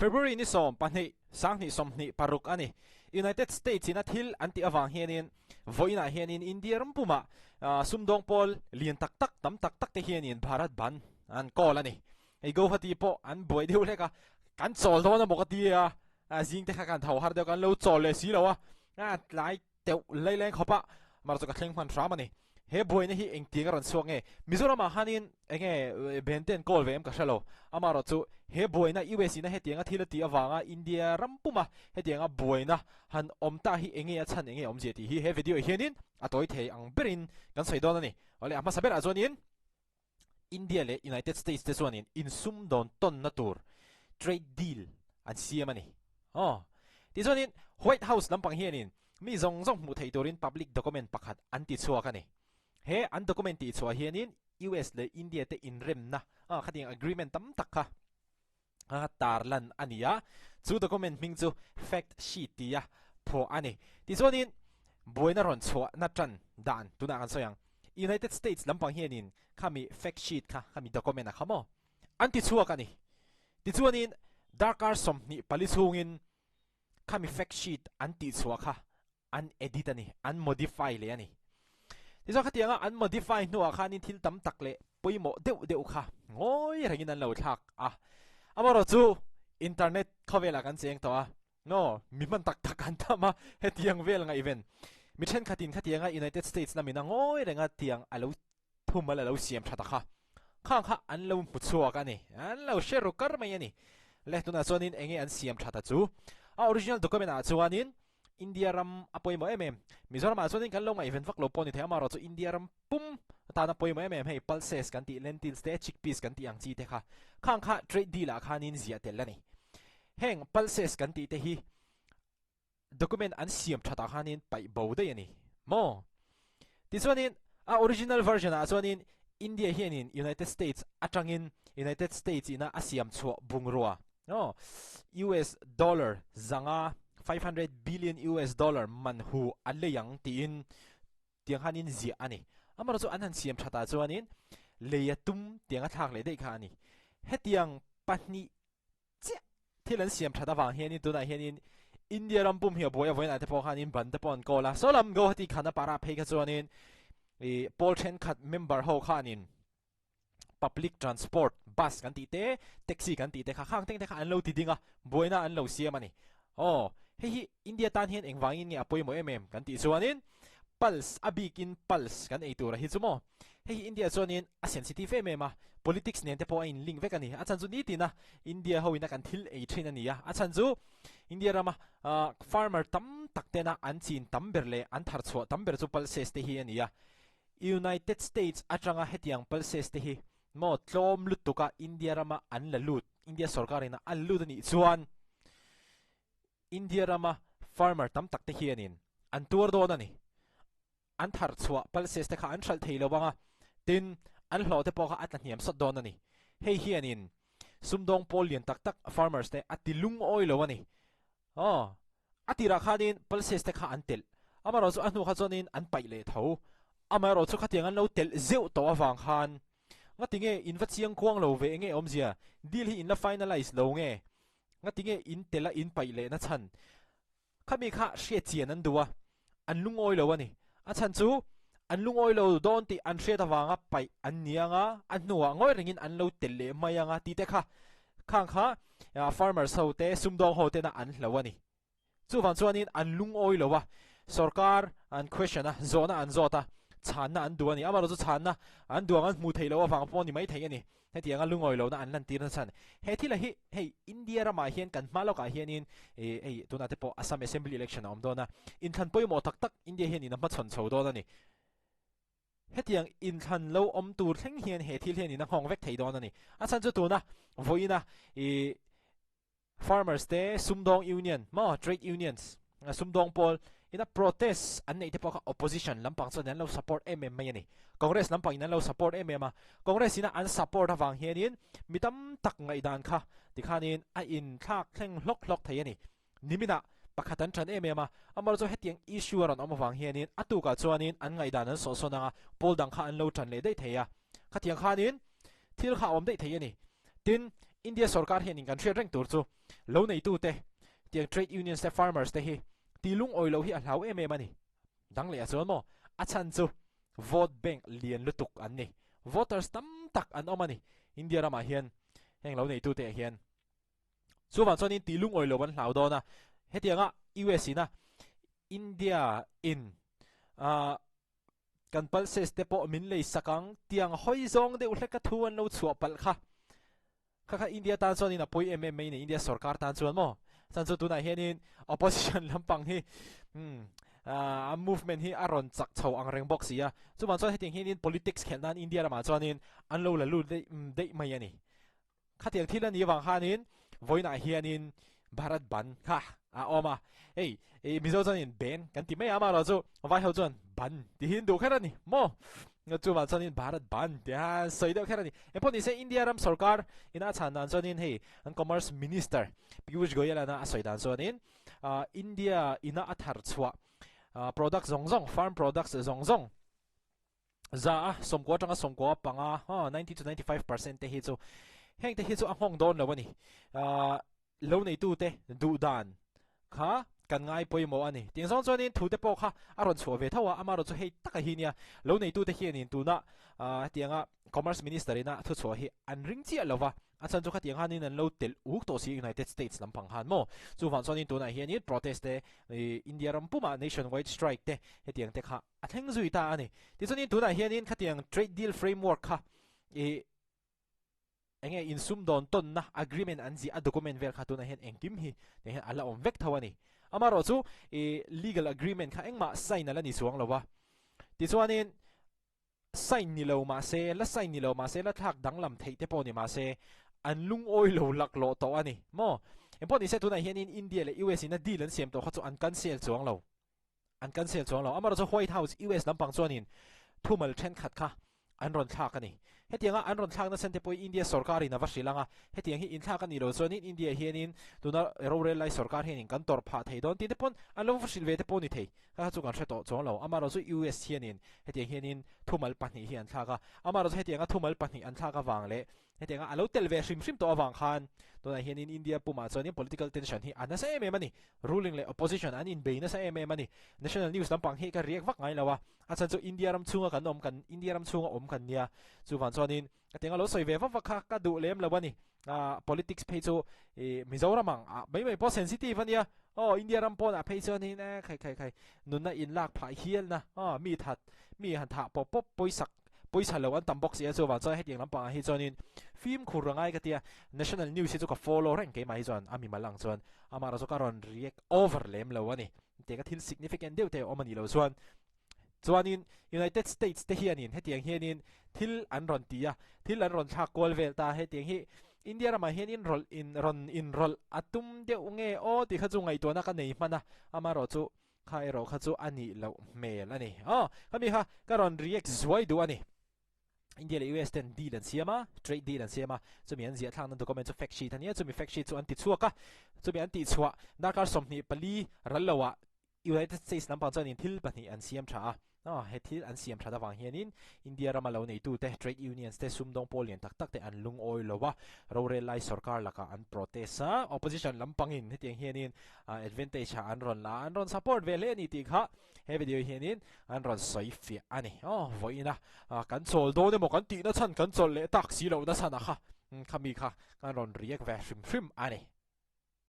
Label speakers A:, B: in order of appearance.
A: February ni 12, 2026 a ni. United States ina thil an tih avang hianin vawiinah hianin India ram pumah sumdawng pawl lian tak tak tam tak tak te hianin Bharat Bandh an call a ni. Hei Guwahati pawh an buai deuh hlek a, kan chawl dawn a maw ka ti a, zing te kha kan tho har deuh kan lo chawl leh si lo a, tlai teuh lai leng khawp a, amaherawhchu ka thleng hman hram a ni. He buaina hi engtiang a rawn chhuak nge? Mizoram ah khanin enge ben te an call ve em ka hre lo. Amaherawhchu he buaina US in a hetianga thil a tih avanga India ram puma hetianga buaina han awm ta hi enge a chhan enge awmzia tih hi he video hianin a tawi thei ang berin kan sawi dawn a ni. Awle a hmasa berah chuanin India leh United States te chuanin insumdawn tawnna tur trade deal an siam a ni. Aw. Tichuanin White House lampang hianin mi zawng zawng hmuh theih turin public document pakhat an ti chhuak a ni. He an document tih chhuah hianin US leh India te inremna khatiang agreement tam tak kha a tarlan a ni a, chu document hming chu fact sheet tia phuah a ni. Tichuanin buaina rawn chhuahna tan dan tunah kan sawi ang. United States lampang hianin khami fact sheet kha, khami document a kha maw an ti chhuak a ni. Tichuanin darkar 24 chhungin khami fact sheet an tih chhuah kha an edit a ni, an modify leh a ni. Tichuan khatianga an modify hnuah khanin thil tam tak leh pawimawh deuh deuh kha ngawi rengin an lo thlak a. Amaherawhchu internet khawvelah kan cheng tawh a, no, mi hman tak tak an tam a, hetiang vel ngaihven. Mi thenkhatin khatianga United States lamin a ngawi renga tiang a lo thumal a lo siam tha ta kha. Khang kha an lo hmu chhuak a ni. An lo hre ru kar mai a ni. Le tunah chuanin enge an siam tha ta chu? A original document ah chuanin India ram a pawimawh em em. Mizoram ah chuanin kan lo ngaihven vak lo pawh ni thei amaherawh chu India ram pum atana pawimawh em em hei pulses kan tih lentils te chickpeas kan tih ang chi te kha. Khang kha trade deal ah khanin ziah tel a ni. Heng pulses kan tih te hi document an siam that ah khanin paih bo daih a ni maw? Tichuanin a original version ah chuanin India hianin United States atangin United States ina a siam chhuah bungrua aw US dollar zanga 500 billion US dollar man hu a lei ang tiin tiang khanin ziah a ni. Amaherawhchu an han siam that ah chuanin lei a tum tiang a thlak leh daih kha a ni. Hetiang pahnih chiah thil an siam that avang hianin tunah hianin India ram pum hi a buai a vawiinah te pawh khanin ban te pawh an kawl a saw lam Guwahati Khanapara phei kha chuanin ih pawl thenkhat member ho khanin public transport bus kan tih te taxi kan tih te kha khang teng te kha an lo ti ding a buaina an lo siam a ni aw hei hi India tan hian engvangin nge a pawimawh em em kan tih chuanin pulse a bikin pulse kan ei tur a hi chu maw Hei hi India chuanin a sensitive em em a, politics nen te pawh a in link vek a ni. A chhan chu nitin a India ho ina kan thil ei thin a ni a, a chhan chu India rama farmer tam tak tena an chin tam ber leh an thar chhuah tam ber chu pulses te hi a ni a. United States atanga hetiang pulses te hi maw tlawm lutuk a India rama an la lut, India sorkar ina an lut a nih chuan India rama farmer tam tak te hianin an tuar dawn a ni. An thar chhuah pulses te kha an hralh thei lo vang a, tin, an hlawh te pawh kha a tla hniam sawt dawn a ni. Hei hianin sumdawng pawl lian tak tak farmers te a ti lungawi lo a ni. Aw, a tirah khanin pulses te kha an telh, amaherawhchu a hnu kha chuanin an paih leh tho. Amaherawhchu khatiang an lo telh zeuh tawh avang khan ngatinge in va chiang kuang lo ve enge awmzia, deal hi in la finalize lo nge, ngatinge in telh a in paih leh na chhan Khami kha hriat chian an duh a, an lungawi lo a ni. A chhan chu an lungawi lo dawn tih an hriat avanga paih an ni ang a, a hnuah ngawi rengin an lo tel leh mai ang a tih te kha khang kha farmers ho te, sumdawng ho tena an hlo a ni. Chuvang chuanin an lungawi lo a, sorkar an question a, zawhna an zawt a, chhanna an duh a ni. Amaherawhchu chhanna an duh ang an hmuh theih loh avang pawh a ni maithei a ni. Hetianga lungawi lohna an lantir na chhan he thil a hi hei India ramah hian kan hma lawkah hianin ih hei tunah te pawh Assam Assembly election a awm dawn a, inthlan pawimawh tak tak India hianin a hmachhawn chho dawn a ni. Hetiang inthlan lo awm tur thleng hian he thil hianin a nghawng vek thei dawn a ni. A chhan chu tuna vawiina ih Farmers te sumdawng union maw trade unions sumdawng pawl ina protest an neih te pawh kha opposition lampang chuan an lo support em em mai a ni. Congress lampang in an lo support em em a, Congress ina an support avang hianin mi tam tak ngaihdan kha tikhanin a inthlak thleng hlawk hlawk thei a ni. Niminah pakhat an tan em em a, amaherawhchu hetiang issue a rawn awm avang hianin a tukah chuanin an ngaihdan an sawhsawn ang a, pawl dang kha an lo tan leh daih thei a, khatiang khanin thil kha a awm daih thei a ni. Tin. India sorkar hianin kan hriat reng tur chu lo neitute tiang trade unions te farmers te hi ti lungawi lo hi a hlau em em a ni. Dang leh ah chuan maw a chhan chu vote bank lian lutuk an ni. Voters tam tak an awm a ni India ramah hian heng lo neitute ah hian. Chuvang chuanin ti lungawi lo an hlau dawn a, hetianga US ina India in ah Kan pulses te pawh min lei sak ang, tiang hawi zawng deuh hlek a thu an lo chhuah palh kha. Kha kha India tan chuanin a pawi em em mai ni, India sorkar tan chuan maw? Chan chu tunah hianin opposition lampang hi umm a movement hi a rawn chak chho ang reng bawk si a. Chuvang chuan hetiang hianin politics khelh nan India ramah chuanin an lo la lut daih daih mai a ni. Khatiang thil a nih avang khanin vawiinah hianin Bharat Bandh kha a awm a, hei Mizo chuanin Ben kan ti mai a, amaherawh chu vai ho chuan Bandh tih hi an duh kher a ni maw? Chuvang chuanin Bharat Bandh tih a sawi deuh kher a ni. Engpawh nise India ram sorkar ina a chhan dan chuanin hei an Commerce Minister Piyush Goyal ana a sawi dan chuanin India ina a thar chhuah product zawng zawng, farm products zawng zawng, Za a, 90 atanga 95, ha, 90 to 95% te hi chu heng te hi chu a nghawng dawn lo a ni. Ahh lo neitu te duh dan kha kan ngai pawimawh a ni. Tiang zawng chuanin thu te pawh kha a rawn chhuah ve tho a, amaherawh chu hei taka hi nia lo neitu te hianin tuna ahh hetianga Commerce Minister ina thu chhuah hi an ring chiah lo va, a chhan chu khatiang hanin an lo telh uk tawh si United States lampang han maw. Chuvang chuanin tunah hianin protest te India ram pumah nationwide strike te hetiang te kha A thleng zui ta a ni. Tichuanin tunah hianin khatiang trade deal framework kha i enge insumdawn tawnna agreement an ziah a document vel kha tunah hian engkim hi tih hian a la awm vek tho a ni. Amaherawhchu i legal agreement kha engmah sign a la ni chuang lo va. Tichuanin sign ni lo mahse, la sign ni lo mahse, la thlak danglam theih te pawh ni mahse an lungawi lo laklawh tawh a ni maw? Engpawh nise tunah hianin India leh US in a deal an siam tawh kha chu an cancel chuang lo. An cancel chuang lo. Amaherawhchu White House, US lampang chuanin thumal thenkhat kha an rawn thlak a ni. Hetianga an rawn thlakna chhan te pawhin India sorkarin a va hrilh ang a, hetiang hi inthlak a nih loh chuanin India hianin tuna rorel lai sorkar hianin kan tawrh phah thei dawn tih te pawn an lo va hrilh ve te pawh a ni thei. Kha kha chu kan hre tawh chuang lo. Amaherawhchu US hianin hetiang hianin thumal pahnih hi an thlak a. Amaherawhchu hetianga thumal pahnih an thlak avang leh Hetianga a lo tel ve hrim hrim tawh avang khan tunah hianin India pumah chuanin political tension hi a nasa em em a ni. Ruling leh opposition an inbei nasa em em a ni. National news lampang hi ka riak vak ngai lo a, a chhan chu India ram chhunga kan awm kan India ram chhunga awm kan nia. Chuvang chuanin hetianga lo sawi ve vak vak kha ka duh lem lo a ni. Ah politics phei chu ih Mizoram ang ah mai mai pawh sensitive a nia. Aw India ram pawnah phei chuanin eh khai khai khai nunna inlak phah hialna aw mi that mi han thah pawp pawp pawisak Pawisa lo an tam bawk si a, chuvang chuan hetiang lampangah hi chuanin fimkhur a ngai ka ti a, national news hi chu ka follow reng keimah hi chuan a mimal ang chuan amaherawhchu ka rawn react over lem lo a ni. Hetiang ka thil significant deuh te a awm a nih loh chuan chuanin United States te hianin hetiang hianin thil an rawn ti a, thil an rawn thlak kual vel ta, hetiang hi India ramah hian inrawlh in rawn inrawlh a tum deuh nge aw tih kha chu ngaihtuahna ka nei hman a, amaherawhchu Kha erawh kha chu a nih loh hmel a ni. Aw, khami kha ka rawn react zuai duh a ni. India leh US ten deal an siam a, trade deal an siam a, chumi an ziah thlakna document chu fact sheet a nia, chumi fact sheet chu an ti chhuak a, chumi an tih chhuah darkar 24 ral loah United States lampang chuanin thil pahnih an siam tha a. Aw, he thil an siam that avang hianin India rama lo neitute, trade unions te, sumdawng pawl lian tak tak te an lungawi lo a, rorel lai sorkar lakah an protest a, opposition lampangin hetiang hianin advantage ah an rawn la a, an rawn support ve hle a ni tih kha he video hianin an rawn sawi fiah a ni. Aw, vawiina kan chawl dawn emaw kan tihna chhan kan chawlh leh tak si lohna chhan a kha, khami kha kan rawn react ve hrim hrim a ni.